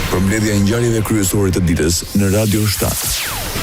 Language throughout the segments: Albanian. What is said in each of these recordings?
Përmbledhja e ngjarjeve kryesore të ditës në Radio 7.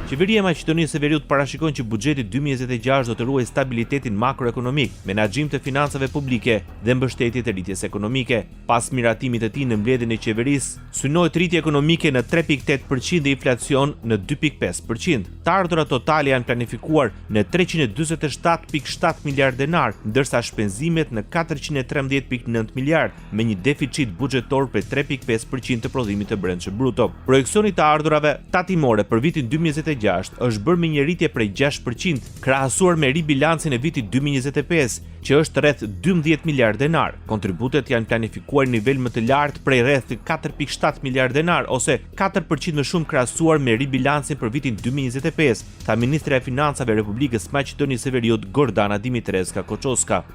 Qeveria e Maqedonisë së Veriut parashikon që buxheti 2026 do të ruajë stabilitetin makroekonomik, menaxhim të financave publike dhe mbështetje të rritjes ekonomike. Pas miratimit të tij në mbledhjen e qeverisë, synohet rritje ekonomike në 3.8 për qind dhe inflacion në 2.5 për qind. Të ardhurat totale janë planifikuar në 347.7 miliardë denarë, ndërsa shpenzimet në 413.9 miliardë, me një deficit buxhetor prej 3.5 për qind të prodhimit të brendshëm bruto. Projeksioni i të ardhurave tatimore për vitin 2026 është bërë me një rritje prej 6 për qind, krahasuar me ribilancin e vitit 2025, që është rreth 12 miliardë denarë. Kontributet janë planifikuar në nivel më të lartë prej rreth 4.7 miliardë denarë ose 4% më shumë krahasuar me ribilancin për vitin 2025, tha ministrja e Financave e Republikës së Maqedonisë së Veriut, Gordana Dimitreska Koçoska.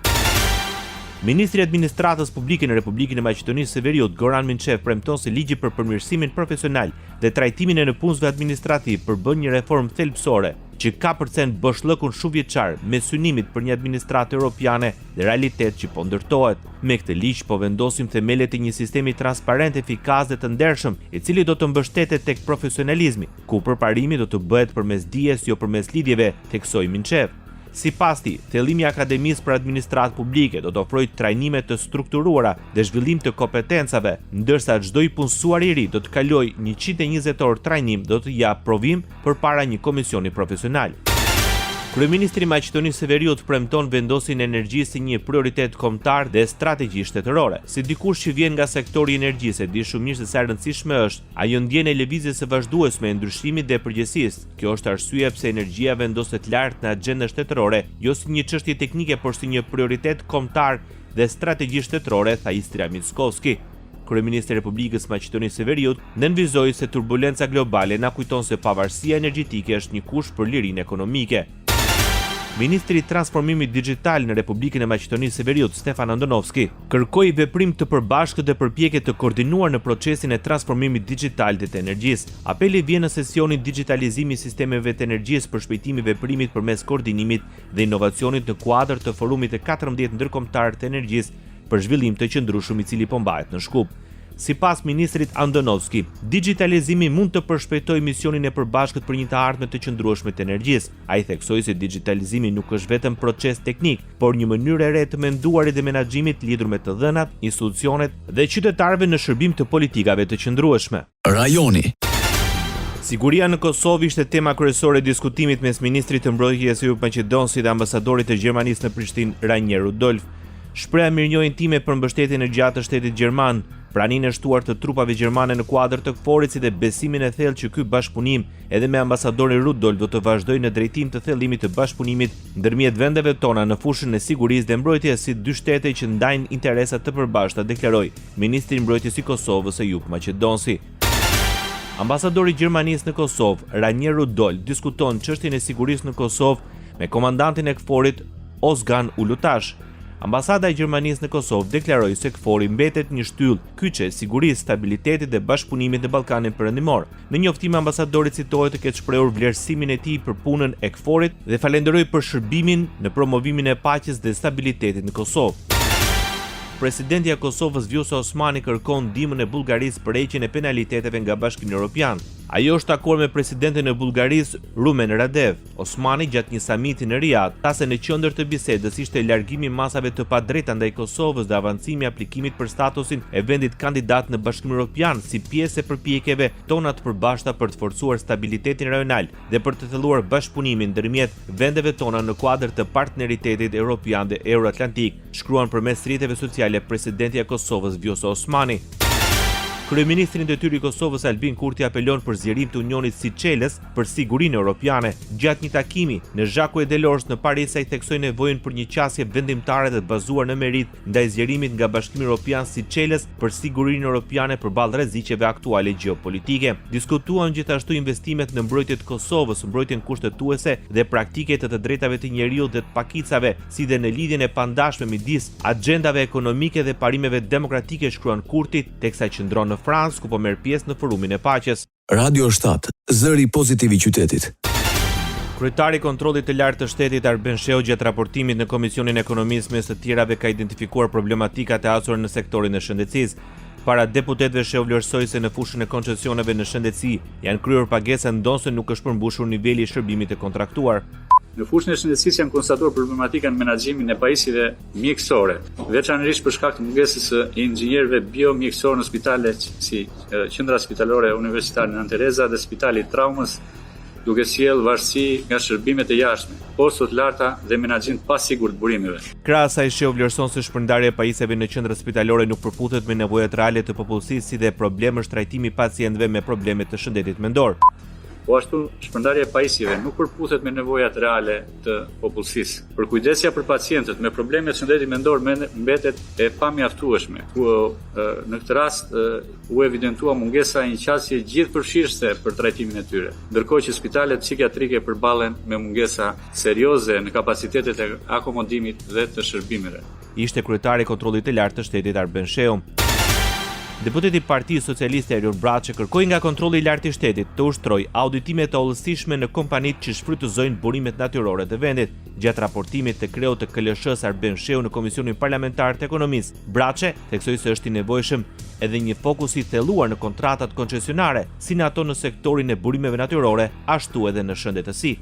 Ministri i Administratës Publike në Republikën e Maqedonisë së Veriut, Goran Minçev premton se ligji për përmirësimin profesional dhe trajtimin e nëpunësve administrativë përbën një reformë thelbësore që kapërcen boshllëkun shumëvjeçar me synimit për një administratë europiane dhe realitet që po ndërtohet. Me këtë ligj po vendosim themelet e një sistemi transparent, efikas dhe të ndershëm, i cili do të mbështetet tek profesionalizmi, ku përparimi do të bëhet përmes dijes, jo përmes lidhjeve, theksoi Minçev. Sipas tij, thellimi i Akademisë për Administratë Publike do të ofrojë trajnime të strukturuara dhe zhvillim të kompetencave, ndërsa çdo i punësuar i ri do të kalojë 120 orë trajnim dhe do të japë provim përpara një komisioni profesional. Kryeministri i Maqedonisë së Veriut premton vendosjen e energjisë si një prioritet kombëtar dhe strategji shtetërore. Si dikush që vjen nga sektori i energjisë e di shumë mirë se sa e rëndësishme është ajo ndjenjë e lëvizjes së vazhdueshme e ndryshimit dhe përgjegjësisë. Kjo është arsyeja pse energjia vendoset lart në axhendën shtetërore, jo si një çështje teknike, por si një prioritet kombëtar dhe strategji shtetërore, tha Hristijan Mickoski. Kryeministri i Republikës së Maqedonisë së Veriut nënvizoi se turbulenca globale na kujton se pavarësia energjetike është një kusht për lirinë ekonomike. Ministri i Transformimit Dixhital në Republikën e Maqedonisë së Veriut, Stefan Andonovski, kërkoi veprim të përbashkët dhe përpjekje të koordinuar në procesin e transformimit dixhital dhe të energjisë. Apeli vjen në sesionin Dixhitalizimi i sistemeve të energjisë, përshpejtimi i veprimit përmes koordinimit dhe inovacionit në kuadër të Forumit të 14 Ndërkombëtar të Energjisë për zhvillim të qëndrueshëm i cili po mbahet në Shkup. Sipas ministrit Andonovski, dixhitalizimi mund të përshpejtojë misionin e përbashkët për një të ardhme të qëndrueshme të energjisë. Ai theksoi se dixhitalizimi nuk është vetëm proces teknik, por një mënyrë e re të menduarit dhe menaxhimit lidhur me të dhënat, institucionet dhe qytetarëve në shërbim të politikave të qëndrueshme. Rajoni. Siguria në Kosovë ishte tema kryesore e diskutimit mes ministrit të Mbrojtjes Ejup Maqedonci dhe ambasadorit të Gjermanisë në Prishtinë, Rainer Rudolf. Shpreha mirënjohjen time për mbështetjen e gjatë të shtetit gjerman, praninë e shtuar të trupave gjermane në kuadër të KFOR-it si dhe besimin e thellë që ky bashkëpunim edhe me ambasadorin Rudolf do të vazhdojë në drejtim të thellimit të bashkëpunimit ndërmjet vendeve tona në fushën e sigurisë dhe mbrojtjes si dy shtete që ndajnë interesa të përbashkëta, deklaroi ministri i Mbrojtjes i Kosovës Ejup Maqedonci. Ambasadori i Gjermanisë në Kosovë, Rainer Rudolf, diskuton çështjen e sigurisë në Kosovë me komandantin e KFOR-it, Ozgan Ulutash. Ambasada e Gjermanisë në Kosovë deklaroi se KFOR-i mbetet një shtyllë kyçe e sigurisë, stabilitetit dhe bashkëpunimit në Ballkanin Perëndimor. Në njoftim ambasadori citohet të ketë shprehur vlerësimin e tij për punën e KFOR-it dhe falënderoi për shërbimin në promovimin e paqes dhe stabilitetit në Kosovë. Presidentja e Kosovës Vjosa Osmani kërkon ndihmën e Bullgarisë për heqjen e penaliteteve nga Bashkimi Evropian. Ajo është takuar me presidentin e Bullgarisë, Rumen Radev. Osmani gjatë një samiti në Riad, tha se në qendër të bisedës ishte largimi i masave të padrejta ndaj Kosovës dhe avancimi i aplikimit për statusin e vendit kandidat në Bashkimin Evropian si pjesë e përpjekjeve tona të përbashkëta për të forcuar stabilitetin rajonal dhe për të thelluar bashkëpunimin ndërmjet vendeve tona në kuadër të partneritetit europian dhe euroatlantik, shkruan përmes rrjeteve sociale presidentja e Kosovës Vjosa Osmani. Kryeministri në detyrë i Kosovës Albin Kurti apelon për zgjerim të unionit si çelës për sigurinë europiane. Gjatë një takimi në Jacques Delors në Paris ai theksoi nevojën për një qasje vendimtare dhe të bazuar në meritë ndaj zgjerimit nga Bashkimi Evropian si çelës për sigurinë europiane përballë rreziqeve aktuale gjeopolitike. Diskutuam gjithashtu investimet në mbrojtje të Kosovës, mbrojtjen kushtetuese dhe praktike të të drejtave të njeriut dhe të pakicave, si dhe në lidhjen e pandashme midis axhendave ekonomike dhe parimeve demokratike, shkruan Kurti, teksa qëndron në Francë, ku po merr pjesë në Forumin e Paqes. Radio 7, zëri pozitiv i qytetit. Kryetari i Kontrollit të Lartë të Shtetit Arben Shehu gjatë raportimit në Komisionin e Ekonomisë mes të tjerave ka identifikuar problematikat e hasura në sektorin e shëndetësisë. Para deputetëve Shehu vlerësoi se në fushën e koncesioneve në shëndetësi janë kryer pagesa ndonëse nuk është përmbushur niveli i shërbimit të kontraktuar. Në fushën e shëndetësisë janë konstatuar problematika në menaxhimin e pajisjeve mjekësore, veçanërisht për shkak të mungesës së inxhinierëve biomjekësorë në spitale si Qendra Spitalore Universitare Nënë Tereza dhe Spitali i Traumës, duke sjellë varësi nga shërbimet e jashtme, kosto të larta dhe menaxhim të pasigurt të burimeve. Krahas saj Shehu vlerëson se shpërndarja e pajisjeve në qendrat spitalore nuk përputhet me nevojat reale të popullsisë si dhe problem është trajtimi i pacientëve me probleme të shëndetit mendor. Po ashtu, shpërndarja e pajisjeve nuk përputhet me nevojat reale të popullsisë. Përkujdesja për pacientët me probleme të shëndetit mendor mbetet e pamjaftueshme, ku në këtë rast u evidentua mungesa e një qasje gjithëpërfshirëse për trajtimin e tyre, ndërkohë që spitalet psikiatrike përballen me mungesa serioze në kapacitetet e akomodimit dhe të shërbimeve. Ishte kryetari i Kontrollit të Lartë të Shtetit Arben Shehu. Deputeti i Partisë Socialiste Erion Braçe kërkoi nga Kontrolli i Lartë i Shtetit të ushtrojë auditime të hollësishme në kompanitë që shfrytëzojnë burimet natyrore të vendit. Gjatë raportimit të kreut të KLSH-së Arben Shehu në Komisionin Parlamentar të Ekonomisë, Braçe theksoi se është i nevojshëm edhe një fokus i thelluar në kontratat koncesionare, si në ato në sektorin e burimeve natyrore, ashtu edhe në shëndetësi.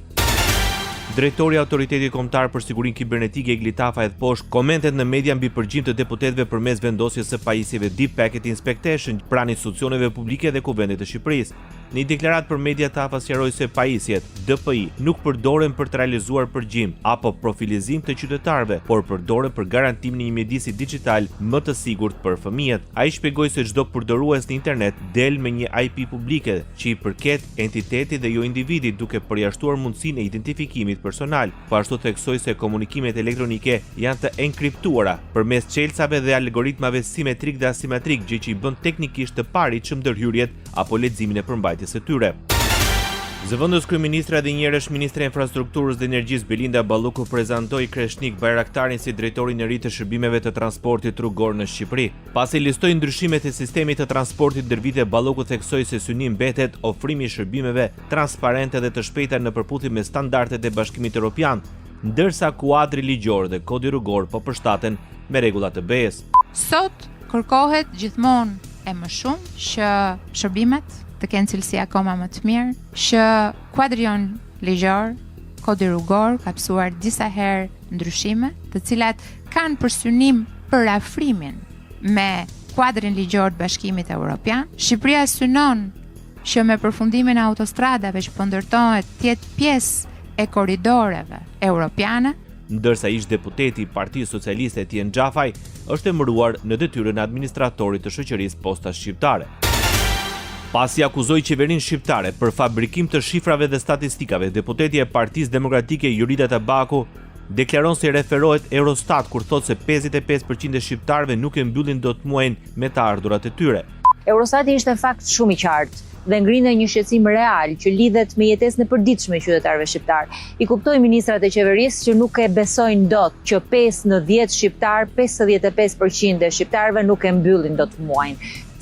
Drejtori i Autoritetit Kombëtar për Sigurinë Kibernetike Egli Tafa hedh poshtë komentet në media mbi përgjim të deputetëve përmes vendosjes së pajisjeve Deep Packet Inspection pranë institucioneve publike dhe Kuvendit të Shqipërisë. Në një deklaratë për media Tafa sqaroi se pajisjet DPI nuk përdoren për të realizuar përgjim apo profilizim të qytetarëve, por përdoren për garantimin e një mjedisi dixhital më të sigurt për fëmijët. Ai shpjegoi se çdo përdorues në internet del me një IP publike që i përket entitetit dhe jo individit duke përjashtuar mundësinë e identifikimit personal. Po ashtu theksoi se komunikimet elektronike janë të enkriptuara përmes çelësave dhe algoritmave simetrikë dhe asimetrikë, gjë që i bën teknikisht të paarritshëm ndërhyrjet apo leximin e përmbajtjes së tyre. Zëvendës kryeministrja dhe njëherësh ministrja e Infrastrukturës dhe Energjisë Belinda Balluku prezantoi Kreshnik Bajraktarin si drejtorin e ri të shërbimeve të transportit rrugor në Shqipëri. Pasi listoi ndryshimet e sistemit të transportit ndër vite, Balluku theksoi se synim mbetet ofrimi i shërbimeve transparente dhe të shpejta në përputhje me standardet e Bashkimit Europian, ndërsa kuadri ligjor dhe kodi rrugor po përshtaten me rregullat e BE-së. Sot kërkohet gjithmonë e më shumë që shërbimet të kenë cilësi akoma më të mirë, që kuadri jonë ligjor, kodi rrugor ka pësuar disa herë ndryshime, të cilat kanë për synim përafrimin me kuadrin ligjor të Bashkimit Evropian. Shqipëria synon që me përfundimin e autostradave që po ndërtohet të jetë pjesë e korridoreve europiane. Ndërsa ish-deputeti i Partisë Socialiste Etjen Xhafaj është emëruar në detyrën e administratorit të shoqërisë Posta Shqiptare. Pasi akuzoi qeverinë shqiptare për fabrikim të shifrave dhe statistikave, deputetja e Partisë Demokratike Jorida Tabaku deklaron se i referohet Eurostat kur thotë se 55 për qind e shqiptarëve nuk e mbyllin dot muajin me të ardhurat e tyre. Eurostati ishte në fakt shumë i qartë dhe ngrinte një shqetësim real që lidhet me jetesën e përditshme qytetarëve shqiptarë. I kuptoj ministrat e qeverisë që nuk e besojnë dot që 5 në 10 shqiptarë, 55% e shqiptarëve nuk e mbyllin dot muajin.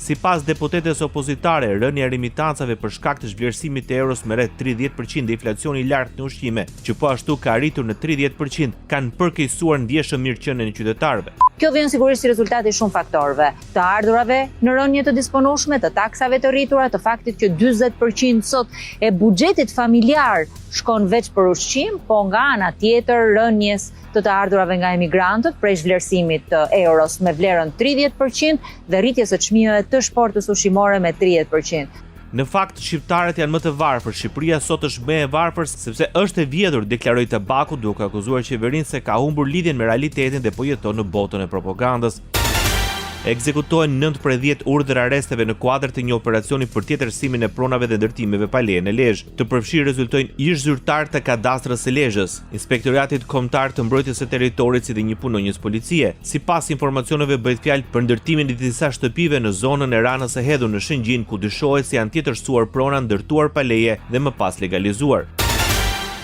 Sipas deputetes opozitare, rënia e remitancave për shkak të zhvlerësimit të euros me rreth 30 për qind dhe inflacioni i lartë në ushqime, që po ashtu ka arritur në 30 për qind, kanë përkeqësuar ndjeshëm mirëqenien e qytetarëve. Kjo vjen sigurisht si rezultat i shumë faktorëve, të ardhurave në rënie të disponueshme, të taksave të rritura, të faktit që 40 për qind sot e buxhetit familjar shkon veç për ushqim, po nga ana tjetër rënies të të ardhurave nga emigrantët prej zhvlerësimit të euros me vlerën 30 për qind dhe rritjes së çmimeve të shportës ushqimore me 30 për qind. Në fakt, shqiptarët janë më të varfër, Shqipëria sot është më e varfër sepse është e vjedhur, deklaroi Tabaku duke akuzuar qeverinë se ka humbur lidhjen me realitetin dhe po jeton në botën e propagandës. Ekzekutohen 9 prej 10 urdhër-arresteve në kuadër të një operacioni për tjetërsimin e pronave dhe ndërtimeve pa leje në Lezhë. Të përfshirë rezultojnë ish-zyrtarë të Kadastrës së Lezhës, Inspektoriatit Kombëtar të Mbrojtjes së Territorit si dhe një punonjës policie. Sipas informacioneve bëhet fjalë për ndërtimin e disa shtëpive në zonën e Ranës së Hedhur në Shëngjin ku dyshohet se janë tjetërsuar prona ndërtuar pa leje dhe më pas legalizuar.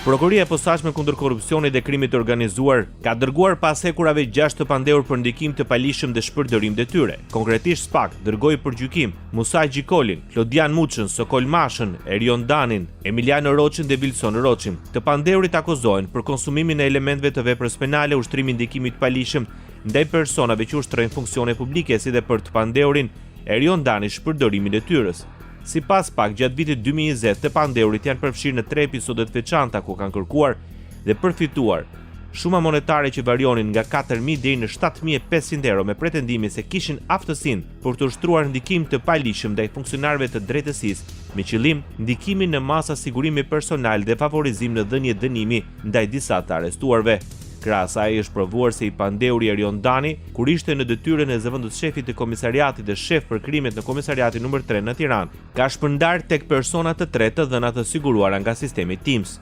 Prokuroria e Posaçme kundër Korrupsionit dhe Krimit të Organizuar ka dërguar pas hekurave 6 të pandehur për ndikim të paligjshëm dhe shpërdorim detyre. Konkretisht SPAK dërgoi për gjykim Musa Gjikolin, Klodian Muçën, Sokol Mashën, Erion Danin, Emiljano Roçin dhe Vilson Roçin. Të pandehurit akuzohen për konsumimin e elementëve të veprës penale, ushtrimin e ndikimit të paligjshëm ndaj personave që ushtrojnë funksione publike, si dhe për të pandehurin. Erion Dani shpërdorim i detyrës. Sipas SPAK, gjatë vitit 2020, të pandehurit janë përfshirë në tre episode të veçanta ku kanë kërkuar dhe përfituar shuma monetare që varionin nga 4.000 deri në 7.500 euro me pretendimin se kishin aftësinë për të ushtruar ndikim të paligjshëm ndaj funksionarëve të drejtësisë me qëllim ndikimin në masa sigurimi personal dhe favorizim në dhënie dënimi ndaj disa të arrestuarve. Krahas saj është provuar se i pandehuri Erion Dani, kur ishte në detyrën e zëvendësshefit të komisariatit dhe shef për krimet në komisariatin numër 3 në Tiranë, ka shpërndarë tek persona të tretë të dhëna të siguruara nga sistemi TIMS.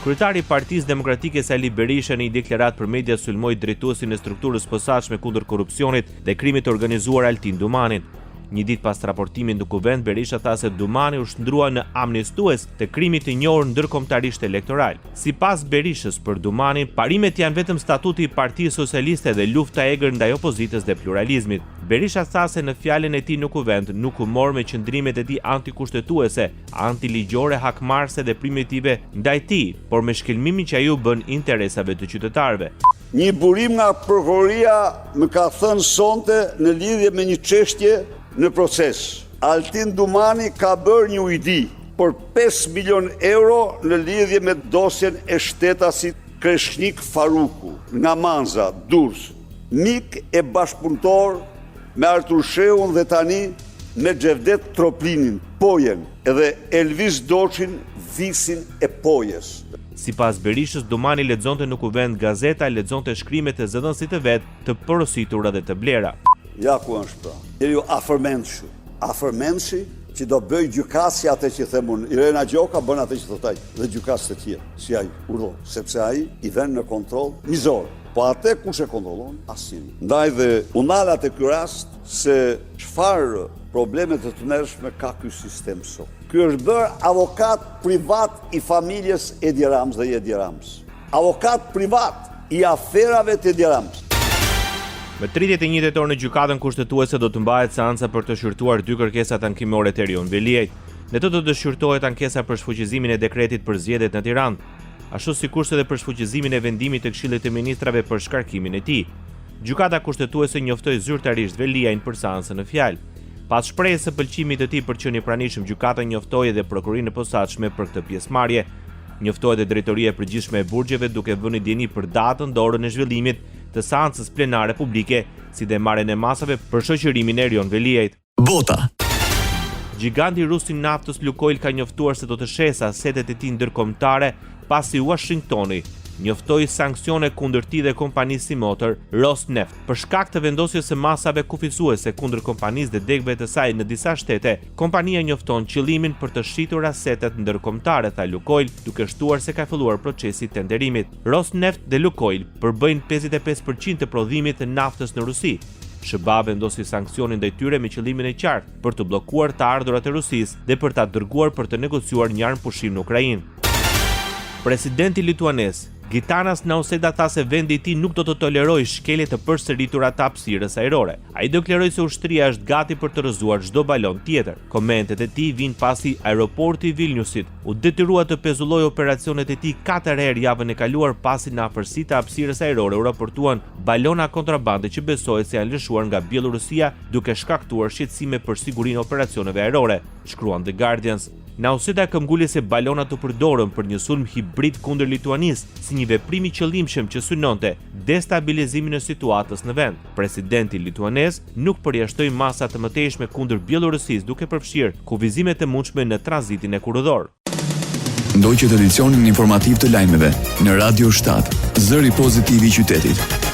Kryetari i Partisë Demokratike Sali Berisha në një deklaratë për media sulmoi drejtuesin e strukturës së posaçme kundër korrupsionit dhe krimit të organizuar Altin Dumanin. Një ditë pas raportimit në Kuvend, Berisha tha se Dumani u shndërrua në amnistues të krimit të njohur ndërkombëtarisht elektoral. Sipas Berishës, për Dumanin, parimet janë vetëm statuti i Partisë Socialiste dhe lufta e egër ndaj opozitës dhe pluralizmit. Berisha tha se në fjalën e tij në Kuvend nuk u mor me qëndrimet e tij antikushtetuese, antiligjore, hakmarrëse dhe primitive ndaj tij, por me shkelmimin që ai u bën interesave të qytetarëve. Një burim nga prokuroria më ka thënë sonte në lidhje me një çështje në proces. Altin Dumani ka bërë një ujdi për 5 milion euro në lidhje me dosjen e shtetasit Kreshnik Faruku nga Manza, Durrës, mik e bashkëpunëtor me Artur Shehun dhe tani me Xhevdet Troplinin, Pojen, edhe Elvis Doçin, visin e Pojës. Sipas Berishës, Dumani lexonte në Kuvend gazeta, lexonte shkrimet e zëdhënësit të vet, të porositura dhe të blera. Ja ku është pra. Njeriu afërmendshi. Afërmendshi që do bëjë gjykatësi atë që them unë. Irena Gjoka bën atë që thotë ai dhe gjykatës të tjerë, si ai, urdhëro, sepse ai i vën në kontroll mizor. Po atë kush e kontrollon? Asnjeri. Ndaj dhe u ndala te ky rast se çfarë probleme të tmerrshme ka ky sistem sot. Ky është bërë avokat privat i familjes Edi Ramës dhe i Edi Ramës. Avokat privat i aferave të Edi Ramës. Më 31 tetor në Gjykatën Kushtetuese do të mbahet seanca për të shqyrtuar dy kërkesat ankimore të Erion Veliajt. Në të do të shqyrtohet ankesa për shfuqizimin e dekretit për zgjedhjet në Tiranë, ashtu sikurse edhe për shfuqizimin e vendimit të Këshillit të Ministrave për shkarkimin e tij. Gjykata Kushtetuese njoftoi zyrtarisht Veliajn për seancën në fjalë. Pas shprehjes së pëlqimit të tij për të qenë i pranishëm, gjykata njoftoi edhe Prokurorinë e Posaçme për këtë pjesëmarrje. Njoftohet edhe Drejtoria e Përgjithshme e Burgjeve duke vënë në dijeni për datën dhe orën e zhvillimit të seancës plenare publike, si dhe marrjen e masave për shoqërimin e Erion Veliajt. Bota. Gjiganti rus i naftës Lukoil ka njoftuar se do të shesë asetet e tij ndërkombëtare pasi Uashingtoni njoftoi sanksione kundër tij dhe kompanisë simotër Rosneft. Për shkak të vendosjes së masave kufizuese kundër kompanisë dhe degëve të saj në disa shtete, kompania njofton qëllimin për të shitur asetet ndërkombëtare, tha Lukoil, duke shtuar se ka filluar procesi i tenderimit. Rosneft dhe Lukoil përbëjnë 55% të prodhimit të naftës në Rusi. SHBA vendosi sanksione ndaj tyre me qëllimin e qartë për të bllokuar të ardhurat e Rusisë dhe për ta dërguar për të negociuar një armëpushim në Ukrainë. Presidenti lituanez, Gitanas Nauseda tha se vendi i tij nuk do të tolerojë shkelje të përsëritura të hapësirës ajrore. Ai deklaroi se ushtria është gati për të rrëzuar çdo balonë tjetër. Komentet e tij vijnë pasi aeroporti i Vilniusit u detyrua të pezullojë operacionet e tij katër herë javën e kaluar pasi në afërsi të hapësirës ajrore u raportuan balona kontrabande që besohet se janë lëshuar nga Bjellorusia duke shkaktuar shqetësime për sigurinë e operacioneve ajrore, shkruan The Guardian. Nauseda këmbguli se balonat u përdorën për një sulm hibrid kundër Lituanisë si një veprim i qëllimshëm që synonte destabilizimin e situatës në vend. Presidenti lituanez nuk përjashtoi masa të mëtejshme kundër Bjellorusisë duke përfshirë kufizime të mundshme në tranzitin hekurudhor. Ndoqët edicionin informativ të lajmeve në Radio 7, zëri pozitiv i qytetit.